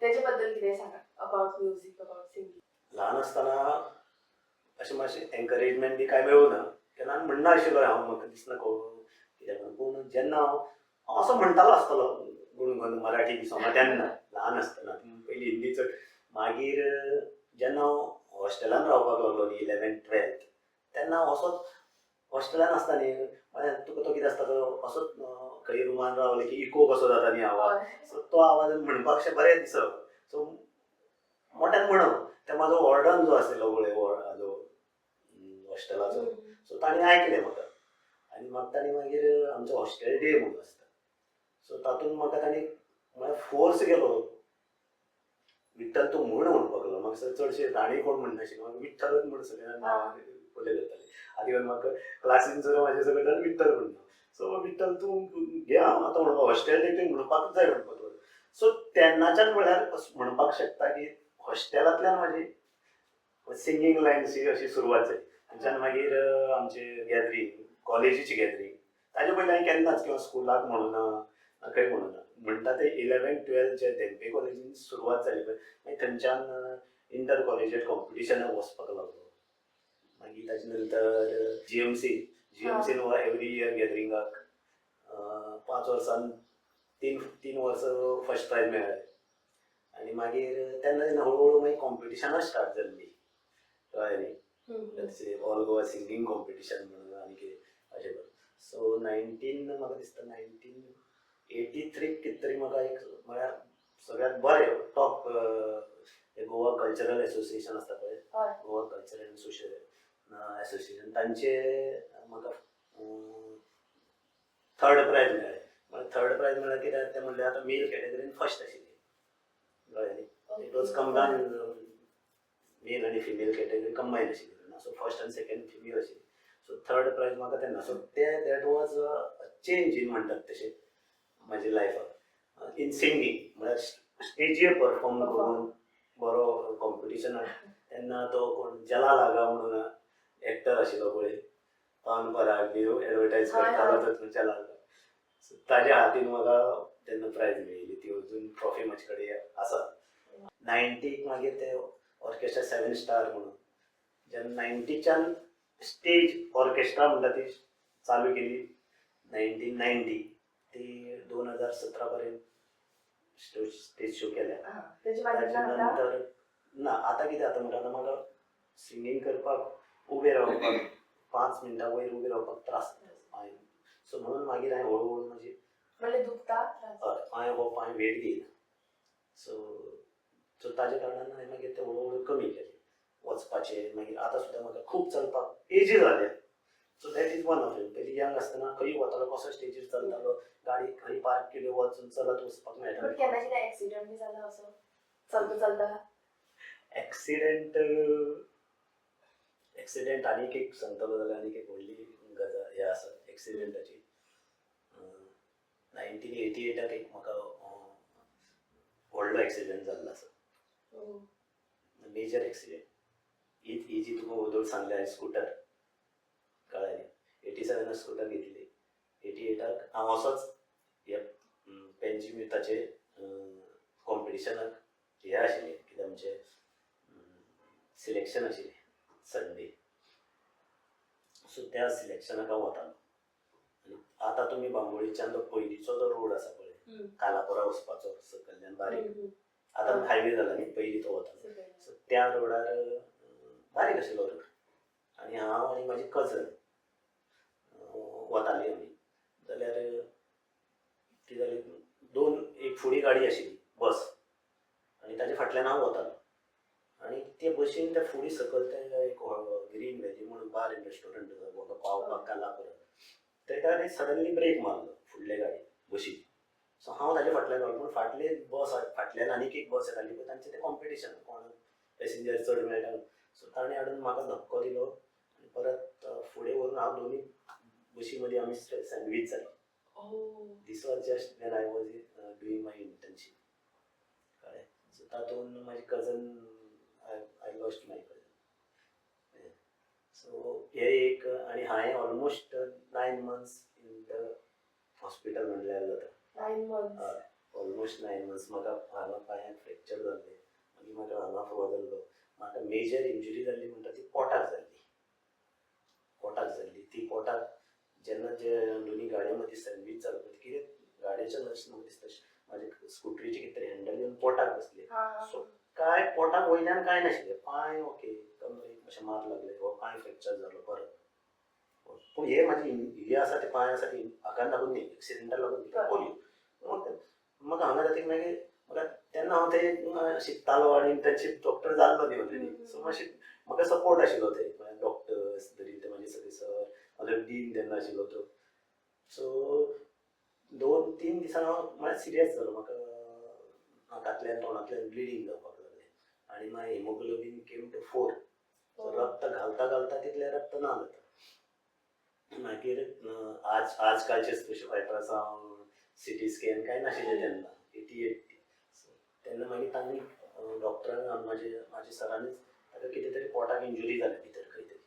तेजे बद्दल कितें सांगा, अबावट म्युजीक, अबावट सिंगींग. ल्हान आसतना अशें मातशें एनकरेजमेंट बी कांय मेळूं ना, केन्ना म्हणना आशिल्लो हांव, म्हाका दिसना कित्याक म्हणून. पूण जेन्ना हांव असो म्हणटालो आसतलो गुणगुण मराठी बी सोंगां तेन्ना ल्हान आसतना, पयलीं हिंदी चड. मागीर जेन्ना हांव हॉस्टेलान रावपाक लागलो न्ही 11th 12th, तेन्ना हांव असोच हॉस्टेलान आसता न्ही, म्हळ्यार तुका तो कितें आसता तो असोच खंय रुमान रावले की इको कसो जाता न्ही आवाज, सो तो आवाज म्हणपाक अशें बरें दिसप, सो मोट्यान म्हणप. ते म्हाजो वॉर्डन जो आशिल्लो पळय हाजो हॉस्टेलाचो, सो ताणें आयकलें म्हाका आनी म्हाका ताणें मागीर आमचो हॉस्टेल डे म्हणून आसता, सो तातूंत म्हाका ताणें म्हळ्यार फोर्स केलो, विठ्ठल तूं म्हण म्हणपाक लागलो. म्हाका चडशें राणी कोण म्हणनाशिल्लें, म्हाका विठ्ठलच म्हण सगळ्यांक नांवां उलयत जातालें. आदी म्हाका क्लासीन सुद्दां म्हाजे सगळ्यान विठ्ठल म्हणटा, सो विठ्ठल तूं घे आतां म्हणपाक हॉस्टेल डे तुवें म्हणपाकच जाय म्हणपाक लागलो. सो तेन्नाच्यान म्हळ्यार म्हणपाक शकता की हॉस्टेलांतल्यान म्हाजी सिंगींग लायनशी अशी सुरवात जाली. थंयच्यान मागीर आमचे गॅदरींग, कॉलेजीची गॅदरींग, ताजे पयलीं हांवें केन्नाच किंवा स्कुलाक म्हणूना खंय म्हणूना, म्हणटा ते 11th 12th जे धेंपे कॉलेजीन सुरवात जाली पळय, मागीर थंयच्यान इंटर कॉलेजिएट कॉम्पिटिशनाक वचपाक लागलो. मागीर ताजे नंतर जीएमसीन एवरी इयर गॅदरिंगाक 5 वर्सान 3 वर्सां फर्स्ट प्रायज मेळ्ळें. आनी मागीर तेन्ना तेन्ना हळू हळू मागीर कॉम्पिटिशनां स्टार्ट जाल्लीं, कळ्ळें न्ही, ऑल गोवा सिंगींग कॉम्पिटिशन म्हणून आनी कितें अशें करून. सो म्हाका दिसता 1983 कितें तरी म्हाका एक म्हळ्यार सगळ्यांत बरें टॉप गोवा कल्चरल एसोसिएशन आसता पळय, Goa cultural and social association, तांचे म्हाका थर्ड प्रायज मेळ्ळें. म्हळ्यार थर्ड प्रायज म्हळ्यार कित्याक तें म्हणल्यार आतां मेल कॅटेगरीन फर्स्ट आशिल्ली, कळ्ळें न्ही. It was combine, mail आनी फिमेल कॅटेगरी कंबायन आशिल्ली तेन्ना, सो फर्स्ट आनी सेकेंड फिमेल आशिल्ली, सो थर्ड प्रायज म्हाका तेन्ना. सो ते that was a change in म्हणटात तशें म्हाज्या लायफाक इन सिंगींग, म्हळ्यार स्टेजीर परफॉर्म करून बरो कॉम्पिटिशनाक. तेन्ना तो कोण जलाल आगा म्हणून एक्टर आशिल्लो पळय, पान पराग बी एडवर्टायज करतालो तो जलाल आगा, सो ताज्या हातीन म्हाका तेन्ना प्रायज मेळिल्ली, ती अजून ट्रॉफी म्हाजे कडेन आसा. 90 मागीर ते ऑर्केस्ट्रा 7 स्टार म्हणून जेन्ना 90च्यान स्टेज ऑर्केस्ट्रा म्हणटा ती चालू केली 1990 ती 2017 पर्यंत स्टेज शो केल्या. ताजे नंतर ना आतां कितें जाता म्हणटा, आतां म्हाका सिंगींग करपाक उबें रावपाक 5 मिनटां वयर उबें रावपाक त्रास जाता, सो म्हणून मागीर हांवें हळू हळू म्हाजी म्हणल्यार दुखता, हय पांय हो पांय वेट घेयना, सो सो ताज्या कारणान हांवें मागीर ते हळू हळू कमी केलें वचपाचें. मागीर आतां सुद्दां म्हाका खूब चलपाक एजी जाल्या, so that is one of it. पयलीं यंग आसतना खंय वतालो, कसो स्टेजीर चलतालो, गाडी खंय पार्क केली वचून चलत वचपाक मेळटा. पण केन्ना कितें एक्सिडंट बी जाला असो चलता चलता? एक्सिडेंट, एक्सिडेंट आनीक एक सांगतलो जाल्यार आनीक एक व्हडली गजाल हें आसा एक्सिडेंटाची. 1988 एक म्हाका व्हडलो एक्सिडेंट जाल्लो आसा, मेजर एक्सिडेंट. ही ही जी तुका वदोळ सांगल्या स्कुटर, कळ्ळें न्ही, 87 स्कुटर घेतली, 88 हांव असोच हे पेंजीम युथाचे कॉम्पिटिशनाक हे आशिल्लें, कितें आमचें सिलेक्शन आशिल्लें संडे. सो त्या सिलेक्शनाक हांव वतालो आनी आतां तुमी बांबोळीच्यान तो पयलींचो जो रोड आसा पळय कालापुरा वचपाचो सकयल्यान बारीक, आतां हायवे जाला न्ही, पयलीं तो वतालो. सो त्या रोडार बारीक आशिल्लो रोड आनी हांव आनी म्हाजी कजन वताली आमी. जाल्यार कितें जालें, दोन एक फुडें गाडी आशिल्ली बस आनी ताजे फाटल्यान हांव वतालो आनी ते बशीन त्या फुडें सकयल ते एक ग्रीन व्हॅली म्हणून बार एंड रेस्टोरंट आसा म्हाका पावपाक कालापुरा, ते सडनली ब्रेक मारलो फुडले गाडी बशीन. सो हांव ताजे फाटल्यान वतालो, पूण फाटली बस, फाटल्यान आनीक एक बस येताली पळय, तांचें तें कॉम्पिटिशन कोण पॅसेंजर चड मेळटा. सो ताणें हाडून म्हाका धपको दिलो आनी परत फुडें व्हरून हांव दोनूय बशी मदीं आमी सँडवीच जाली. This was just when I was doing my internship, कळ्ळें. सो तातूंत म्हाजी cousin, I lost my cousin. So हे एक आनी हांवें almost 9 months in the hospital म्हणल्यार जाता. 9 मंथ्स? हय, ऑलमोस्ट 9 मंथ्स. म्हाका हांगा पांयांक फ्रॅक्चर जाल्लें, मागीर म्हाका हांगा फोव जाल्लो. म्हाका मेजर इंजुरी जाल्ली म्हणटा ती पोटाक जाल्ली, पोटाक जाल्ली ती. पोटाक जेन्ना जे दोनी गाडये मदीं सँडवीच जालो पळय, कितें गाडयेच्या नश म्हाका दिसता म्हाजे स्कुटरीचें कितें तरी हँडल येवन पोटाक बसलें. सो काय पोटाक वयल्यान कांय नाशिल्लें, पांय ओके, कमरेक मातशें मार लागलें, हो पांय फ्रॅक्चर जालो परत. पूण हे म्हाजी हे आसा ते पांय आसा ती हाका लागून न्ही, एक्सिडेंटाक लागून न्ही, पोलियो. म्हाका हांगा जातकीर मागीर म्हाका तेन्ना हांव ते शिकतालो आनी इंटर्नशीप डॉक्टर जाल्लो न्ही ऑलरेडी. सो मातशें म्हाका सपोर्ट आशिल्लो ते डॉक्टर्स तरी ते म्हाजे सगळे सर, म्हाजो डीन तेन्ना आशिल्लो तो. सो 2-3 दिसान हांव म्हळ्यार सिरियस जालो. म्हाका नाकांतल्यान तोंडांतल्यान ब्लिडींग जावपाक लागलें आनी मागीर haemoglobin came to 4. रक्त घालता घालता तितलें रक्त ना जाता. मागीर आज आजकालचे कशें अल्ट्रासावंड, सिटी स्कॅन कांय नाशिल्लें तेन्ना 88. तेन्ना मागीर तांणी डॉक्टरान म्हाजे म्हाजे सरांनीच ताका कितें तरी पोटाक इंजुरी जाल्या भितर खंय तरी.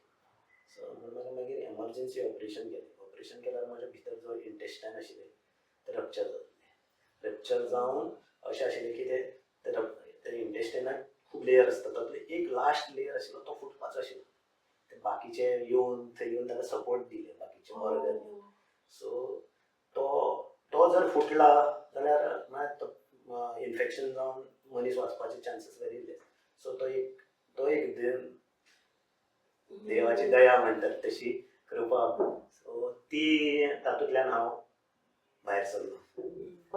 सो म्हणून म्हाका मागीर एमरजंसी ऑपरेशन केलें. ऑपरेशन केल्यार म्हाज्या भितर जो इंटेस्टायन आशिल्लें तें रप्चर जाल्लें. रप्चर जावन अशें आशिल्लें की ते ते इंटेस्टायनाक खूब लेयर आसता, तातूंतलो एक लास्ट लेयर आशिल्लो तो फुटपाचो आशिल्लो. ते बाकीचे येवन थंय येवन ताका सपोर्ट दिले बाकीचे ऑर्गन. सो तो तो जर फुटला जाल्यार म्हळ्यार तो इन्फेक्शन जावन मनीस वचपाचे चान्सीस व्हेरी लेस. सो तो एक देवाची दया म्हणटात तशी कृपा. सो ती तातूंतल्यान हांव भायर सरलो.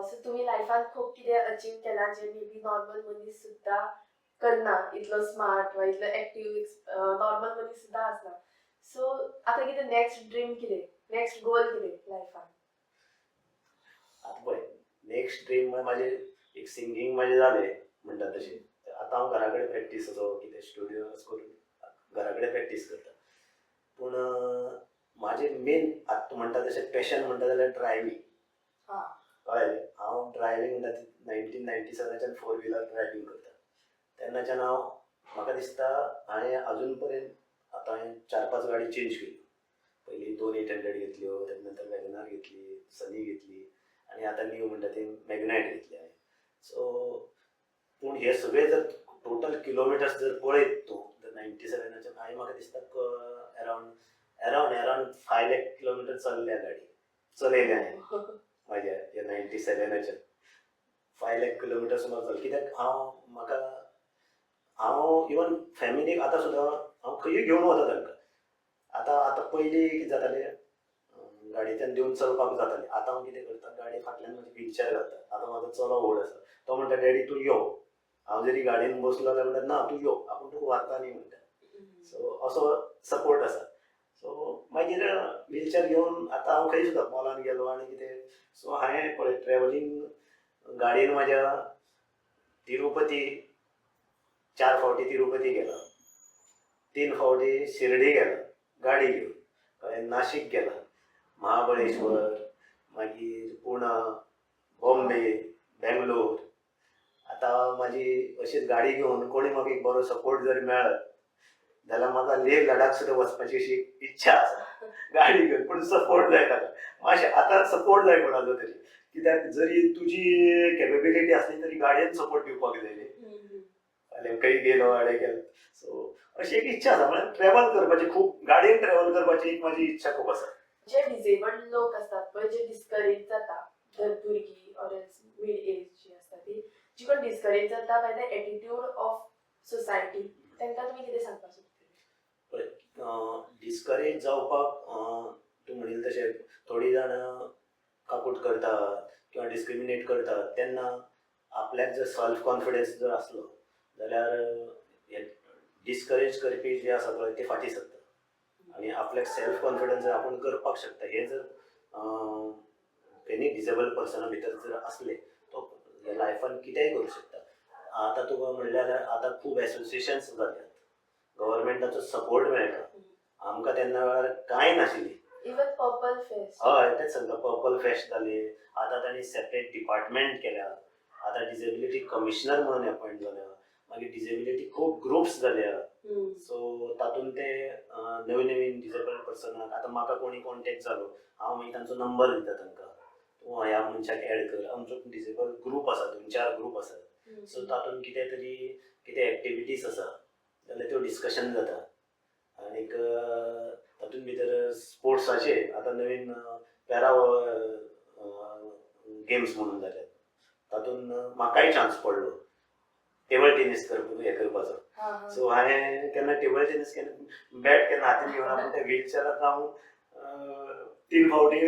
सो तुम्ही लायफान खूब कितें अचीव केलां जे मे बी नॉर्मल मनीस सुद्दां करना, इतलो स्मार्ट वा इतलो एक्टीव नॉर्मल मनीस सुद्दां आसना. सो आतां कितें नेक्स्ट ड्रीम, कितें नेक्स्ट गोल कितें लायफान? आतां पळय, नेक्स्ट ड्रीम म्हळ्यार म्हाजें एक सिंगींग म्हाजें जालें म्हणटा तशें. आतां हांव घरा कडेन प्रॅक्टीस असो कितें स्टुडियो करून घरा कडेन प्रॅक्टीस करता. पूण म्हाजें मेन आतां तूं म्हणटा तशें पॅशन म्हणटा जाल्यार ड्रायवींग. कळ्ळें, हांव ड्रायवींग म्हणटा ती 1997च्यान फोर व्हिलर ड्रायवींग करता. तेन्नाच्यान हांव म्हाका दिसता हांवें अजून पर्यंत आतां हांवें 4-5 गाडी चेंज केल्यो. पयलीं दोन 800 घेतल्यो, तेजे नंतर वॅगनार घेतली, सनी घेतली आनी आतां न्यू म्हणटा ती मॅग्नायट घेतली हांवें. सो पूण हे सगळे जर टोटल किलोमिटर्स जर पळयत तूं जर 97च्यान हांवें म्हाका दिसता अरावंड 5 लाख किलोमिटर चल्ल्या गाडी, चलयल्या हांवें म्हाज्या ह्या 97च्यान 5 लाख किलोमिटर सुमार चल. कित्याक हांव म्हाका हांव इवन फॅमिलीक आतां सुद्दां हांव खंयूय घेवन वता तांकां. आतां पयलीं कितें जातालें, गाडयेंतल्यान देंवन चलपाक जातालें. आतां हांव कितें करता, गाडी फाटल्यान म्हजी व्हीलचॅर घालता. आतां म्हाजो चलो व्हड आसा, तो म्हणटा, डॅडी तूं यो. हांव जरी गाडयेन बसलो जाल्यार म्हणटा, ना तूं यो, आपूण तुका व्हरता न्ही म्हणटा. सो असो सपोर्ट आसा. सो मागीर व्हीलचॅर घेवन आतां हांव खंय सुद्दां मॉलान गेलो आनी कितें, सो हांवें पळय ट्रॅवलिंग गाडयेन म्हाज्या तिरुपती 4 फावटी तिरुपती गेला, 3 फावटी शिर्डी गेला गाडी घेवन, कळ्ळें, नाशीक गेला, महाबळेश्वर, मागीर पुणा, बॉम्बे, बेंगलोर. आतां म्हाजी अशीच गाडी घेवन कोणी म्हाका एक बरो सपोर्ट जर मेळत जाल्यार म्हाका लेह लडाख सुद्दां वचपाची अशी इच्छा आसा गाडी घेवन, पूण सपोर्ट जाय ताका मातशें. आतां सपोर्ट जाय कोणाचो तरी, कित्याक जरी तुजी केपेबिलिटी आसली तरी गाडयेन सपोर्ट दिवपाक जाय न्ही. फाल्यां खंय गेलो हाडे गेलो, सो अशी एक इच्छा आसा. म्हळ्यार ट्रॅवल करपाची खूब, गाडयेन ट्रॅवल करपाची एक म्हाजी इच्छा खूब आसा. जे डिसेबल्ड लोक असतात पळय, जे डिस्करेज जाता, जर भुरगीं ऑर एल्स मिड एज जी आसता ती जी कोण डिस्करेज जाता by the attitude of society, तांकां तुमी कितें सांगपाक सोदतले? डिस्करेज जावपाक तूं म्हणिल्लें तशें थोडीं जाणां काकूट करतात किंवा डिस्क्रिमिनेट करतात, तेन्ना आपल्याक जर सेल्फ कॉन्फिडन्स जर आसलो जाल्यार हे डिस्करेज करपी जे आसा पळय ते फाटीं सरता. आनी आपल्याक सेल्फ कॉन्फिडन्स जर आपूण करपाक शकता हे जर एनी डिसेबल पर्सना भितर जर आसले, तो लायफान कितेंय करूं शकता. आतां तुका म्हणलें जाल्यार आतां खूब एसोसिएशन्स जाल्यात, गव्हर्मेंटाचो सपोर्ट मेळटा. आमकां तेन्ना वेळार कांय नाशिल्ली. Even purple fest. हय, तेंच सांगता, पर्पल फेस्ट जाले, आतां तांणी सेपरेट डिपार्टमेंट केल्या, आतां डिसेबिलिटी कमिशनर म्हणून अपॉयंट जाल्या, मागीर डिसेबिलिटी खूब ग्रुप्स जाल्या. सो तातूंत ते नवीन नवीन डिसेबल्ड पर्सनाक, आतां म्हाका कोणी कॉन्टेक्ट जालो, हांव मागीर तांचो नंबर दिता तांकां, तूं ह्या मनशाक एड कर. आमचो डिसेबल ग्रूप आसा, 2-4 ग्रूप आसा. सो तातूंत कितें तरी कितें एक्टिविटीज आसा जाल्यार त्यो डिस्कशन जाता. आनीक तातूंत भितर स्पोर्ट्साचे आतां नवीन पॅरा गेम्स म्हणून जाल्यात, तातूंत म्हाकाय चान्स पडलो टेबल टेनीस करप हें करपाचो. सो हांवें केन्ना टेबल टेनीस केन्ना बॅट केन्ना हातीन घेवना, पूण त्या व्हीलचॅरार हांव 3 फावटी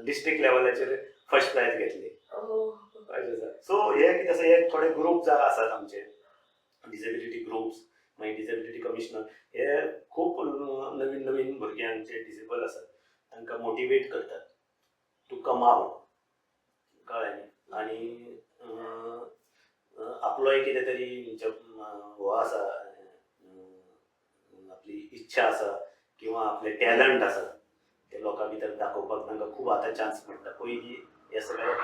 डिस्ट्रिक्ट लेवलाचेर फर्स्ट प्रायज घेतली. अशें आसा. सो हे कितें आसा, हे थोडे ग्रुप आसात आमचे डिसेबिलिटी ग्रुप्स, मागीर डिसेबिलिटी कमिशनर, हे खूब नवीन नवीन भुरग्यांक जे डिसेबल आसात तांकां मोटिवेट करतात टू कम आवट, कळ्ळें न्ही. आनी आपलोय कितें तरी हो आसा, आपली इच्छा आसा किंवा आपलें टॅलंट आसा ते लोकां भितर दाखोवपाक तांकां खूब आतां चान्स मेळटा. पयलीं हें सगळें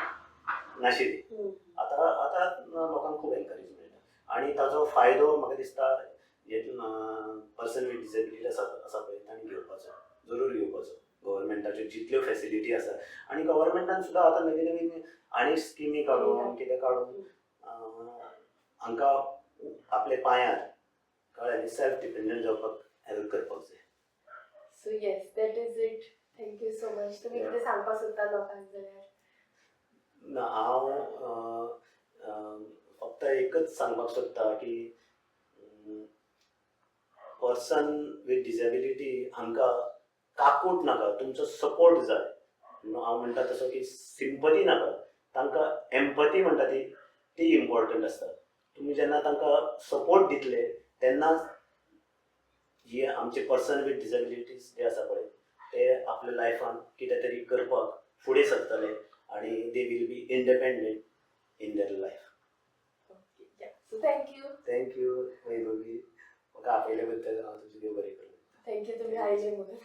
नाशिल्लें. आतां आतां लोकांक खूब एनकरेज मेळटा आनी ताचो फायदो म्हाका दिसता जे पर्सन वीथ डिसेबिलिटी आसा आसा पळय तांणी घेवपाचो, जरूर घेवपाचो. गव्हर्मेंटाच्यो जितल्यो फेसिलिटी आसा आनी गव्हर्मेंटान सुद्दां आतां नवीन नवीन आनी स्किमी काडून कितें काडून हांकां आपल्या पांयार, कळ्ळें न्ही, सेल्फ डिपेंडंट जावपाक हेल्प करपाक जाय. So yes, that is it. Thank you so much. तुमी कितें सांगपाक सोदता लोकांक जाल्यार? ना, हांव फक्त एकच सांगपाक सोदता की पर्सन वीथ डिसेबिलिटी हांकां काकूट नाका, तुमचो सपोर्ट जाय. हांव म्हणटा तसो की सिंपती नाका तांकां, एम्पती म्हणटा ती ती इम्पॉर्टंट आसता. तुमी जेन्ना तांकां सपोर्ट दितले तेन्नाच हे आमचे पर्सन वीथ डिसेबिलिटीज जे आसा पळय ते आपल्या लायफान कितें तरी करपाक फुडें सरतले आनी they will be independent in their life. So thank you. Thank you Vaibhavi, म्हाका आपयल्या बद्दल हांव तुजें देव बरें करूं. Thank you तुम्ही आयले म्हणून.